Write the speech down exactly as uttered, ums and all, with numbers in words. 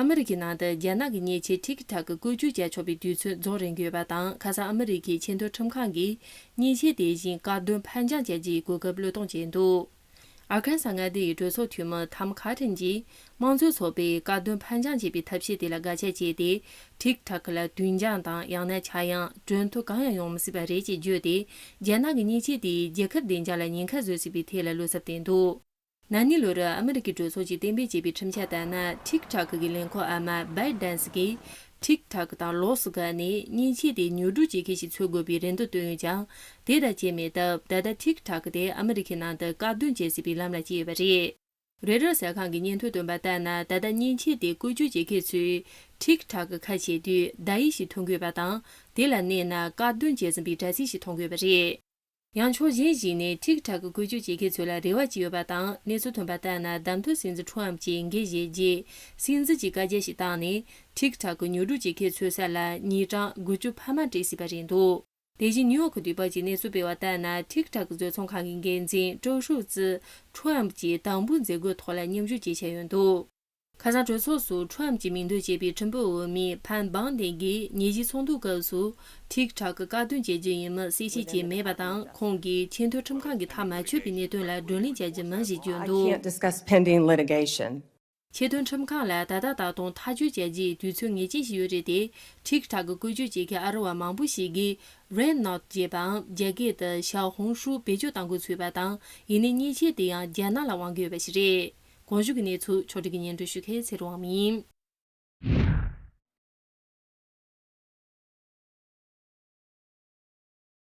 ཨ་མི་རི་ཀའི་ནང་དུ་རྒྱ་ནག་གི་མཉེན་ཆས་ཐིག་ཐག་བཀོལ་སྤྱོད་བྱ་ཆོག་པའི་དུས་ཚོད་རྫོགས་རན་གྱི་ཡོད་པ་དང་། ཁ་སང་ཨ་མི་རི་ཀའི་ཆེས་མཐོའི་ཁྲིམས་ཁང་གིས་མཉེན་ཆས་དེ་བཞིན་བཀག་སྡོམ་ཕར་འགྱངས་བྱ་རྒྱུའི་གོ་སྐབས་བློས་གཏོང་བྱས་འདུག་ཨར་ཁན་ས་མངའ་སྡེ་ཡི་གྲོས་ཚོགས་འཐུས་མི་ཐམ་ཁ་ཐན་གྱིས་དམངས་གཙོའི་ཚོགས་པས་བཀག་སྡོམ་ཕར་འགྱངས་བྱེད་པའི་ཐབས་ཤེས་དེ་ལ་དགག་བྱ་བྱས་ཏེ། ཐིག་ཐག་ལ་དུས་འགྱངས་དང་ཡང་ན་ཆག་ཡང་གྲོན་ཐོ་གང་ཡང་ཡོང་མི་སྲིད་པ་རེད་ཅེས་བརྗོད་དེ། རྒྱ་ནག་གི་མཉེན་ཆས་དེས་རྒྱལ་ཁབ་བདེ་འཇགས་ལ་ཉེན་ཁ་བཟོ་སྲིད་པའི་ཐད་ལ་བློ་འཚབ་བསྟན་འདུག་ན་ནིང་ལོར་ཨ་མི་རི་ཀའི་གྲོས་ཚོགས་ཀྱིས་གཏན་འབེབས་བྱས་པའི་ཁྲིམས་འཆར་ལྟར་ན། ཐིག་ཐག་གི་ལས་ཁུངས་ཨ་མ་བའི་ཌན་སི་གིས་ཐིག་ཐག་དང་ལོགས་སུ་བཀལ་ནས་མཉེན་ཆས་དེ་ཉོ་སྒྲུབ་བྱེད་མཁན་ཞིག་འཚོལ་དགོས་པའི་རེ་འདུན་བཏོན་ཡོད་ཀྱང་། དེ་དང་བཅས་མེད་སྟབས། ད་ལྟ་ཐིག་ཐག་དེ་ཨ་མི་རི་ཁའི་ནང་དུ་བཀག་སྡོམ་བྱེད་སྲིད་པའི་ལམ་ལ་སྐྱེས་ཡོད་པ་རེད། རོའི་ཊར་གསར་ཁང་གིས་སྙན་ཐོ་བཏོན་པ་ལྟར་ན། ད་ལྟ་མཉེན་ཆས་དེ་བཀོལ་སྤྱོད་བྱེད་མཁན་ཚོས་ཐིག་ཐག་གི་ཁ་ཕྱེ་དུས་བརྡ་ཡིག་ཞིག་ཐོན་གྱི་ཡོད་པ་དང་། དེ་ལ་གནས་ན་བཀག་སྡོམ་བྱས་ཟིན་པའི་དྲ་ཚིགས་ཤིག་མཐོང་གི་ཡོད་པ་རེད། ཡང་ཕྱོགས་གཞན་ཞིག་ནས་ཐིག་ཐག་གི་བཀོལ་སྤྱོད་བྱེད་མཁན་ཚོ་ལ་རེ་བ་བྱས་ཡོད་པ་དང་། གནས་ཚུལ་ཐོན་པ་ལྟར་ན། བདམས་ཐོན་སྲིད་འཛིན་ཁྲོམ་གྱིས་འགན་བཞེས་རྗེས། སྲིད་འཛིན་གྱིས་བཀའ་རྒྱ་ཞིག་བཏང་ནས། ཐིག་ཐག་གི་ཉོ་སྒྲུབ་བྱེད་མཁན་ཚོའི་ས་ལ་ཉིན་གྲངས་དགུ་བཅུ་ཕལ་མ་སྤྲད་སྲིད་པ་རེད་འདུག་དེ་བཞིན་ནིའུ་ཡོག་གི་དུས་བབ་ཀྱིས་གནས་ཚུལ་སྤེལ་བ་ལྟར་ན། ཐིག་ཐག་གི་བཟོ་ཚོང་ཁང་གི་འགན་འཛིན་ཀྲོའུ་ཧྲུའུ་ཙི་ཁྲོམ་གྱིས་དང་པོའི་མཛད་སྒོའི་ཐོག་ལ་མཉམ་ཞུགས་བྱེད་འཆར་ཡོད་འདུག་ཁ་སང་གྲོས་ཚོགས་སུ་ཁྲོམ་གྱི་མིང་འདོན་བྱས་པའི་ཁྲིམས་དཔོན་འོས་མི་ཕན་བང་ཏེ་གིས་ཉིན་བཞིའི་ཚོགས་འདུ་སྐབས་སུ་ཐིག་ཐག་གི་བཀག་སྡོམ་བྱེད་རྒྱུ་ཡིན་མིན་གསལ་བཤད་བྱས་མེད་པ་དང་། ཁོང་གིས་ཆེས་མཐོའི་ཁྲིམས་ཁང་གིས་ཐག་མ་ཆོད་པའི་གནད་དོན་ལ་བགྲོ་གླེང་བྱ་རྒྱུ་མིན་ཞེས་བརྗོད་I འདུག can't discuss pending litigation. ཆེས་མཐོའི་ཁྲིམས་ཁང་ལ་ད་ལྟ་ད་དུང་ཐག་གཅོད་བྱ་རྒྱུའི་དུས་ཚོད་ངེས་ཅན་ཞིག་ཡོད་རེད་དེ། ཐིག་ཐག་གི་བཀོལ་སྤྱོད་བྱེད་མཁན་ཨ་རི་བ་མང་པོ་ཞིག་གིས་རེད་ནོཊ་ཅེས་པའམ་རྒྱ་སྐད་དུ་ཞའོ་ཧུང་ཧྲུའུ་བེད་སྤྱོད་གཏང་འགོ་ཚུགས་པ་དང་། ཡིན་ནའི་མཉེན་ཆས་དེ་ཡང་རྒྱ་ནག་ལ་དབང་གི་ཡོད་པ་ཞིག་རེད། གོང་ཞུས་ཀྱི་གནས་ཚུལ་ཕྱོགས་སྒྲིག་གིས་སྙན་སྒྲོན་ཞུ་མཁན་ཚེ་རིང་དབང་མོ་ཡིན།